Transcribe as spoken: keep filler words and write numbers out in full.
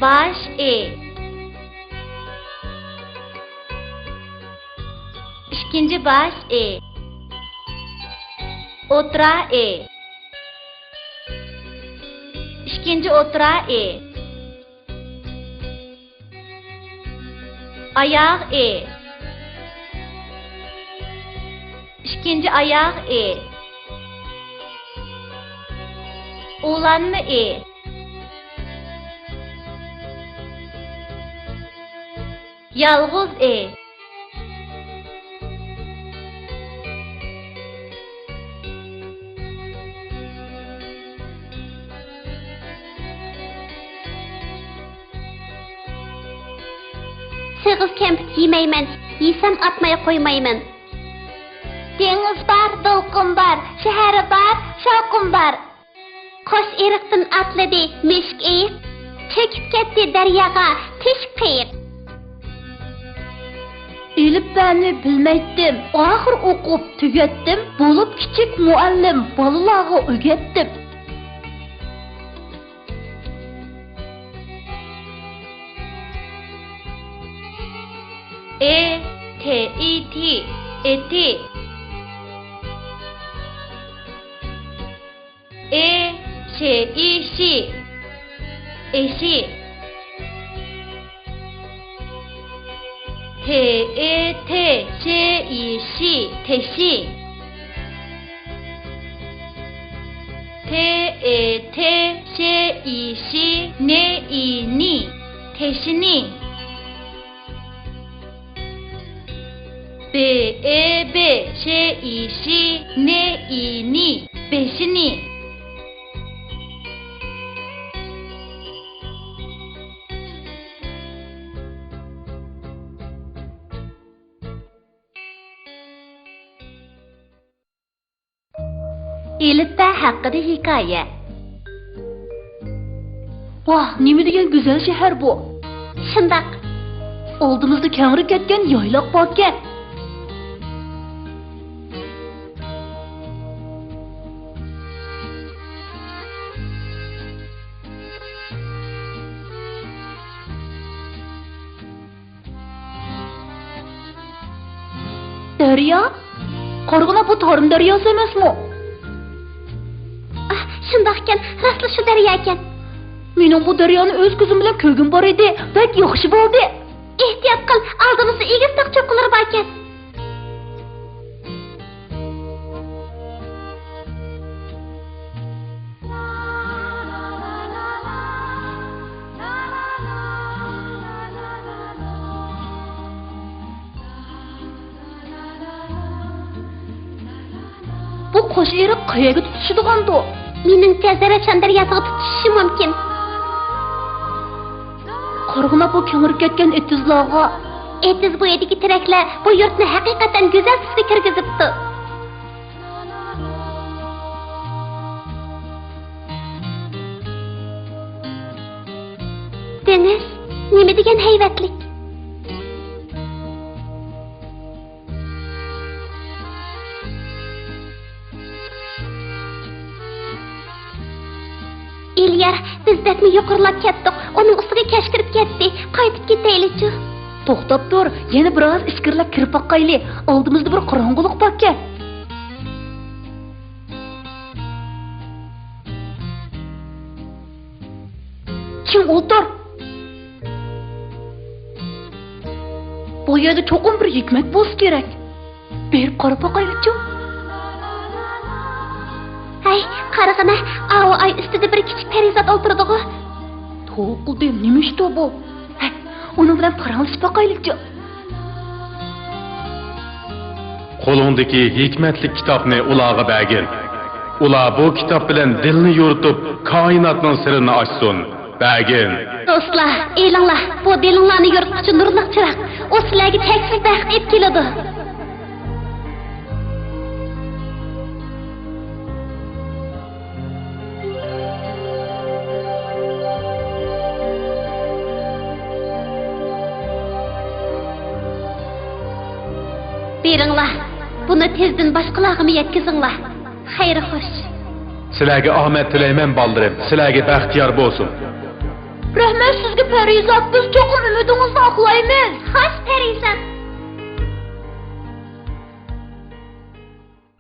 باش ئى. ئىككىنچى باش ئى. ئوتتۇرا ئى. ئىككىنچى ئوتتۇرا ئى. ئاياغ ئى. ئىككىنچى ئاياغ ئى. ئۇلانما ئى. يالغۇز ئى. سېغىز كەمپۈت يېمەيمەن، يېسەم ئاتماي قويمايمەن. دېڭىز بار، دولقۇن بار، شەھەر بار، شاۋقۇن بار. قوش ئېرىقتىن ئاتلىدى مۈشۈك ئېيىق، چۆكۈپ كەتتى دەرياغا تۆشۈك قېيىق. ئېلىپبەنى بىلمەيتتىم، ئاخىر ئوقۇپ تۈگەتتىم، بولۇپ كىچىك مۇئەللىم، بالىلارغا ئۆگەتتىم. ئې، تې، ئى، تى، ئېتى. ئې، شې، ئى، شى، ئېشى. تې، ئې، تې، شې، ئى، شى، تېشى. تې، ئې، تې، شې، ئى، شى، نې، ئى، نى، تېشىنى. بې، ئې، بې، شې، ئى، شى، نې، ئى، نى، بېشىنى. ئېلىپبە ھەققىدە ھېكايە. ۋاھ، نېمە دېگەن گۈزەل شەھەر بۇ! شۇنداق. ئالدىمىزدا كەڭرى كەتكەن يايلاق باركەن. دەريا؟ قارىغىنا، بۇ تارىم دەرياسى ئەمەسمۇ؟ ئاھ، شۇنداقكەن، راستلا شۇ دەرياكەن. مېنىڭ بۇ دەريانى ئۆز كۆزۈم بىلەن كۆرگۈم بار ئىدى، بەك ياخشى بولدى. ئېھتىيات قىل، ئالدىمىزدا ئېگىز تاغ چوققىلىرى باركەن. بۇ قوش ئېرىق قەيەرگە تۇتىشىدىغاندۇ؟ مېنىڭچە، زەرەپشان دەرياسىغا تۇتىشىشى مۇمكىن. قارىغىنا، بۇ كەڭرى كەتكەن ئېتىزلارغا. ئېتىز بويىدىكى تېرەكلەر بۇ يۇرتنى ھەقىقەتەن گۈزەل تۈسكە كىرگۈزۈپتۇ. دېڭىز نېمە دېگەن ھەيۋەتلىك! ئېلىيار، بىز بەكمۇ يۇقىرىلاپ كەتتۇق. ئۇنىڭ ئۈستىگە كەچ كىرىپ كەتتى. قايتىپ كېتەيلىچۇ؟ توختاپ تۇر، يەنە بىر ئاز ئىچكىرىلەپ كىرىپ باقايلى. ئالدىمىزدا بىر قاراڭغۇلۇق باركەن. چىڭ ئولتۇر. بۇ يەردە چوقۇم بىر ھېكمەت بولسا كېرەك. بېرىپ قاراپ باقايلىچۇ؟ ھەي، قارىغىنا، ئاۋۇ ئاي ئۈستىدە بىر كىچىك پەرىزات ئولتۇرىدىغۇ. توۋا قىلدىم، نېمە ئىشتۇ بۇ؟ ھەي، ئۇنىڭ بىلەن پاراڭلىشىپ باقايلىچۇ؟ قولۇڭدىكى ھېكمەتلىك كىتابنى ئۇلارغا بەرگىن. ئۇلار بۇ كىتاب بىلەن دىلنى يورۇتۇپ، كائىناتنىڭ سىرىنى ئاچسۇن. بەرگىن. دوستلار، ئېلىڭلار، بۇ دىلىڭلارنى يورۇتقۇچى نۇرلۇق چىراغ. ئۇ سىلەرگە چەكسىز بەخت ئېلىپ كېلىدۇ. بېرىڭلار، بۇنى تېزدىن باشقىلارغىمۇ يەتكۈزۈڭلار. خەير خوش. سىلەرگە ئامەت تىلەيمەن، بالىلىرىم. سىلەرگە بەخت يار بولسۇن. رەھمەت سىزگە، پەرىزات. بىز چوقۇم ئۈمىدىڭىزنى ئاقلايمىز. خوش، پەرىزات.